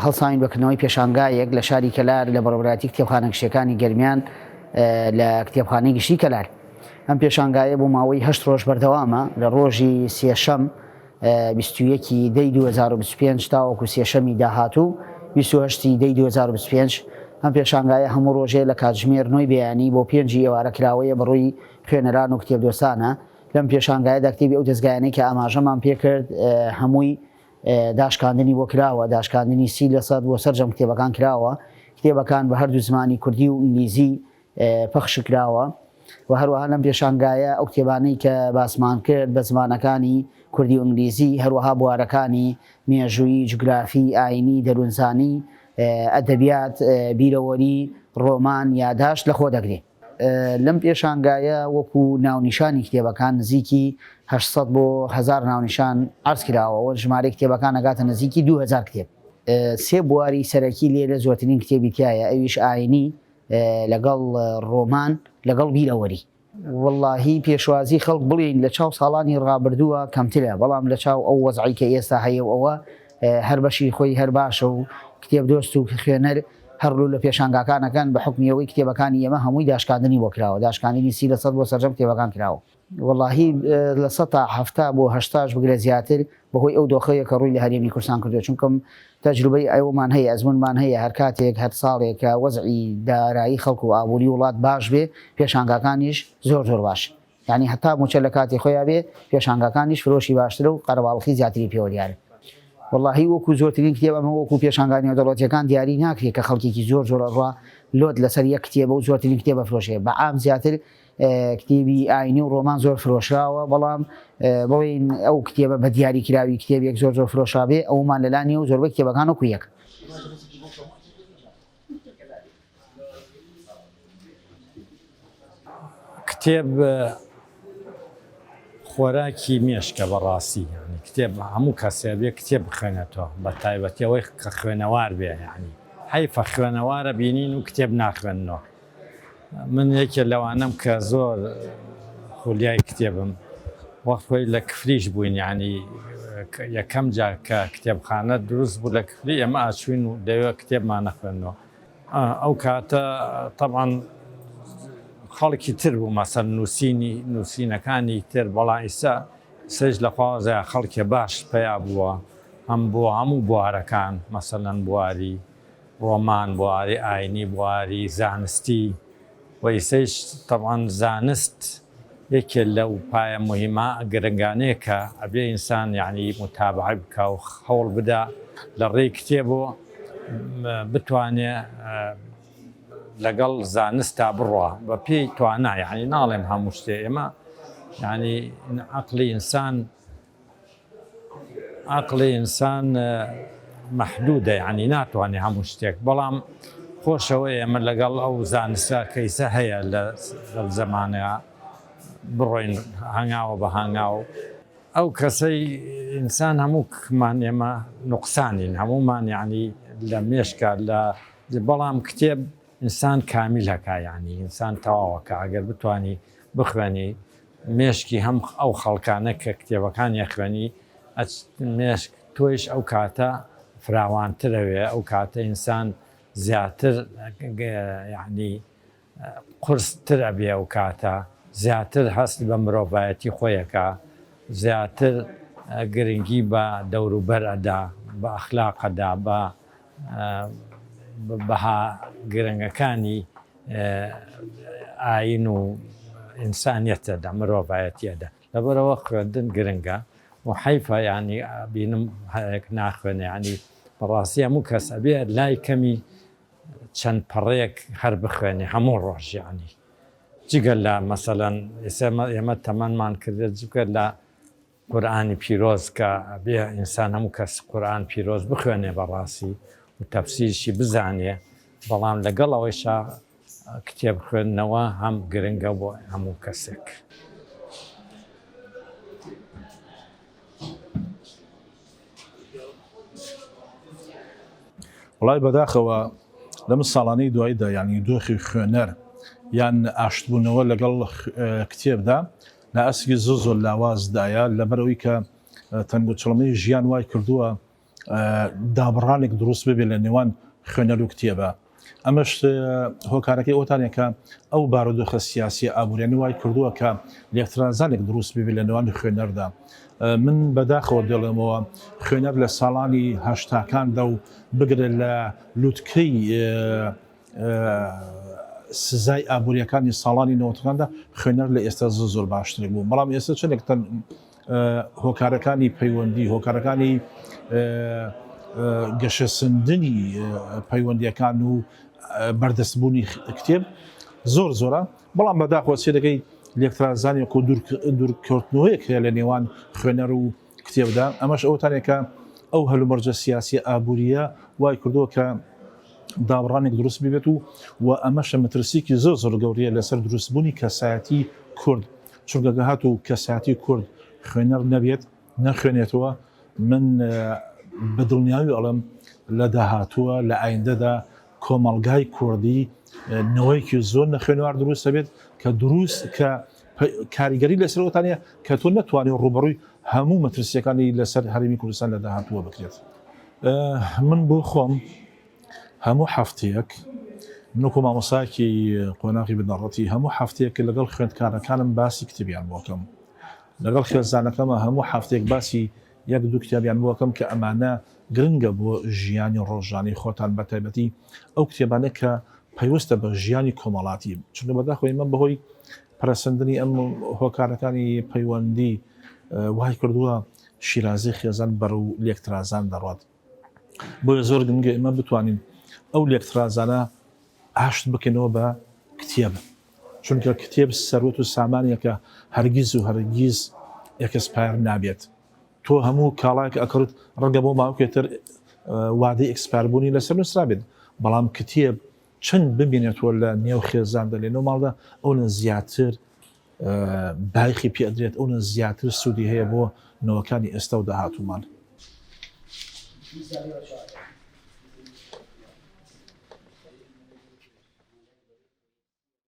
هەڵساوین بە کردنەوەی پێشانگایەک لە شاری کەلار لە بەڕێوەبەرایەتی کتێبخانە گشتیەکانی گەرمیان لە کتێبخانەی گشتی کەلار. ئەم پێشانگایە بۆ ماوەی هەشت ڕۆژ بەردەوامە لە ڕۆژی سێشەم 21 ی دەی 2025 تاوەکو سێشەمی داهاتوو 28 ی دەی 2025 ئەم پێشانگایە هەموو ڕۆژێ لە کاتژمێر نۆی بەیانی بۆ پێنجی ئێوارە کراوەیە بەڕووی خوێنەران و کتێبدۆستانە لەم پێشانگایەدا کتێبی ئەو دەزگایانەی کە ئاماژەمان پێکرد هەمووی داشکاندنی بۆ کراوە، داشکاندنی 30 لەسەد بۆ سەرجەم کتێبەکان کراوە، کتێبەکان بە هەردوو زمانی کوردی و ئینگلیزی پەخش کراوە و هەروەها لەم پێشانگایە ئەو کتێبانەی کە باسمان کرد بە زمانەکانی کوردی و ئینگلیزی هەروەها بوارەکانی مێژوویی، جوگرافی، ئایینی، دەروونزانی، ئەدەبیات، بیرەوەری، ڕۆمان، یاداشت لەخۆ دەگرێ. لەم پێشانگایە وەکو ناونیشانی کتێبەکان نزیکی 800 بۆ 1000 ناونیشان عەرز کراوە و ژمارەی کتێبەکان ئەگاتە نزیکی 2000 کتێب. سێ بواری سەرەکی لێرە زۆرترین کتێبی تیایە ئەویش ئاینی لەگەڵ ڕۆمان لەگەڵ بیرەوەری. وەڵاهی پێشوازی خەڵک بڵێین لە چاو ساڵانی ڕابردووە کەمترە بەڵام لە چاو ئەو وەزعەی کە ئێستا هەیە و ئەوە هەر بەشی خۆی هەر باشە و کتێب دۆست و خوێنەر هەر ڕوو لە پێشانگاکان ئەکەن بە حوکمی ئەوەی کتێبەکانی ئێمە هەمووی داشکاندنی بۆ کراوە داشکاندنی 30 لە سەد بۆ سەرجەم کتێبەکان کراوە. وەڵاهی لە سەتا 70 بۆ هەشتاش بگرە زیاتر بەهۆی ئەو دۆخەیە کە ڕووی لە هەرێمی کوردستان کردووە چونکم تەجروبەی ئەومان هەیە ئەزموونمان هەیە هەر کاتێک هەر ساڵێک کە وەزعی دارایی خەڵک و ئابووری وڵات باش بێ پێشانگاکانیش زۆر زۆر باشن یانی هەتا موچە لە کاتی خۆیا بێ پێشانگاکانیش فرۆشی باشترە و قەرەباڵخی زیاتری پێوە دیارە. وەڵاهی وەکو زۆرترین کتێب ئەمە وەکو پێشانگا نێودەوڵەتیەکان دیاری ناکرێ کە خەڵکێکی زۆر زۆر ئەڕوا لۆت لەسەر یەک کتێبە و زۆرترین کتێب ئەفرۆشێ بە عام زیاتر کتێبی ئاینی و ڕۆمان زۆر فرۆشراوە بەڵام بڵێین ئەو کتێبە بە دیاری کراوی کتێبێک زۆر زۆر فرۆشرابێ ئەومان لەلا نیە و زۆربەی کتێبەکان وەکو یەک. کتێب خۆراکی مێشکە بەڕاستی یانی کتێب هەموو کەسێ بێ کتێب بخوێنێتەوە بە تایبەتی ئەوەی کە خوێنەوار بێ یانی حەیفە خوێنەوارە بینین و کتێب ناخوێننەوە من یەکێ لەوانەم کە زۆر خولیای کتێبم وەخت خۆی لە کفریش بووین یانی یەکەم جار کە کتێبخانە دروست بوو لە کفری ئێمە ئاچوین و لەوێ کتێبمان نەخوێندنەوە ئەو کاتە تەبعەن خەڵکی تر بوو مەسەن نووسینی نووسینەکانی تر بەڵام ئیسا سێش لە خوازە خەڵکێ باش پەیا بووە هەم بۆ هەموو بوارەکان مەسەلەن بواری ڕۆمان بواری ئاینی بواری زانستی و ئیسەیش تەبعەن زانست یەکێ لەو پایە موهیمە گرنگانەیە کە ئەبێ ئینسان یەعنی موتابەعەی بکا و هەوڵ بدا لە ڕێی کتێبۆ بتوانێ لەگەڵ زانستا بڕوا بە پێی توانا یەعنی ناڵێم هەموو شتێ ئێمە یەعنی عەقڵی ئینسان عەقڵی ئینسان مەحدودە یانی ناتوانێ هەموو شتێک بەڵام خۆشەوە ئێمە لەگەڵ ئەو زانستە کەیسە هەیە لە زەمانە بڕۆین هەنگاوە بە هەنگاو ئەو کەسەی ئینسان هەموو کمان ئێمە نوقسانین هەموومان یعنی لە مێشکە لە بەڵام کتێب ئینسان کامیل هەکا یعنی ئینسان تەواوەکە ئەگەر بتانی بخوێنی مێشکی هەم ئەو خەڵکانە کە کتێبەکانی ئەخوێنی ئەچ مێشک تۆیش ئەو کاتە فراوانترەوێ ئەو کاتە ئینسان زیاتر یعنی قورستر ئەبێ ئەو کاتە زیاتر هەست بە مرۆڤایەتی خۆیەکە زیاتر گرنگی بە دەوروبەر ئەدا بە ئەخلاق ئەدا بە بەها گرنگەکانی ئایین و ئینسانیەتەدا مرۆڤایەتیەدا لەبەرئەوە خوێندن گرنگە و حەیفە یانی بینم هەیەک ناخوێنێ یانی بەڕاستی هەموو کەس ئەبێ لای کەمی چەند پەڕەیەک هەر بخوێنێ هەموو ڕۆژ یانی جگە لە مەسەلەن ئێستا ئێمە تەمەنمان کردە جگە لە قورئانی پیرۆز کە ئەبێ ئینسان هەموو کەس قورئان پیرۆز بخوێنێ بەڕاستی و تەفسیرشی بزانێ بەڵام لەگەڵ ئەوەیشا کتێب خوێندنەوە هەم گرنگە بۆ هەموو کەسێک. وڵای بەداخەوە. لەم ساڵانەی دواییدا یانی دۆخی خوێنەر یان ئاشتبوونەوە لەگەڵ کتێبدا لە ئاستێکی زۆر زۆر لاوازدایە لەبەرئەوەی کە تەنگوچڵمەی ژیان وای کردووە دابڕانێک دروست ببێت لە نێوان خوێنەر و کتێبە ئەمەش هۆکارەکەی ئەوتانە کە ئەو بارودۆخە سیاسیە ئابووریانە وای کردووە کە لێکترازانێک دروست ببێت لە نێوان خوێنەردا من بەداخەوە دەڵێمەوە خوێنەر لە ساڵانی هەشتاکاندا و بگرە لە لوتکەی سزای ئابووریەکانی ساڵانی نەوەتەکاندا خوێنەر لە ئێستا زۆر زۆر باشتر بوو بەڵام ئێستا چەندێک هۆکارەکانی پەیوەندی هۆکارەکانی گەشەسەندنی پەیوەندیەکان و بەردەستبوونی کتێب زۆر زۆرە بەڵام بەداخەوە سێرەکەی لێکترازانێک و دوورکەوتنەوەیەک هەیە لە نێوان خوێنەر و کتێبدا ئەمەش ئەوتانێکە ئەو هەلومەرجە سیاسیە ئابووریە وای کردووە کە دابڕانێک دروست ببێت و و ئەمەشە مەترسیکی زۆر زۆر گەورەیە لەسەر دروستبوونی کەسایەتی کورد چونکە گە هاتوو کەسایەتی کورد خوێنەر نەبێت نەخوێنێتەوە من بە دڵنیاوی ئەڵێم لە داهاتووە لە ئایندەدا کۆمەڵگای کوردی نەوەیەکی زۆر نەخوێنەوار دروست دەبێت کە دروست کە کاریگەری لەسەر ئەوتانەیە کە تۆ نەتوانێت ڕووبەڕووی هەموو مەترسیەکانی لەسەر هەرێمی کوردستان لە داهاتووە بکرێت. من بۆ خۆم هەموو هەفتەیەک من وەکو مامۆسایەکی قۆناغی بنەڕەتی هەموو هەفتەیەک لەگەڵ خوێندکارەکانم باسی کتێبیان بۆ ئەکەم لەگەڵ خێزانەکەمە هەموو هەفتەیەک باسی یەک دوو کتێبیان بۆ ئەکەم کە ئەمانە گرنگە بۆ ژیانی ڕۆژانەی خۆتان بە تایبەتی ئەو کتێبانە کە پەیوەستە بە ژیانی کۆمەڵاتی چونکە بەداخەوە ئێمە بەهۆی پەرەسەندنی ئەم هۆکارەکانی پەیوەندی وای کردووە شیرازەی خێزان بەرەو لێکترازان دەڕوات بۆیە زۆر گرنگە ئێمە بتوانین ئەو لێکترازانە ئاشت بکەینەوە بە کتێب چونکە کتێب سەروەت و سامانێکە هەرگیز و هەرگیز expire نابێت تۆ هەموو کاڵایەک ئەکڕیت ڕەنگە بۆ ماوەیەکی تر وادەی expire بوونی لەسەر نووسرابێت بەڵام کتێب چەند بمێنێتەوە لە نێو خێزاندا لە نێو ماڵدا ئەونە زیاتر بایخی پێ ئەدرێت ئەونە زیاتر سوودی هەیە بۆ نەوەکانی ئێستا و داهاتوومان.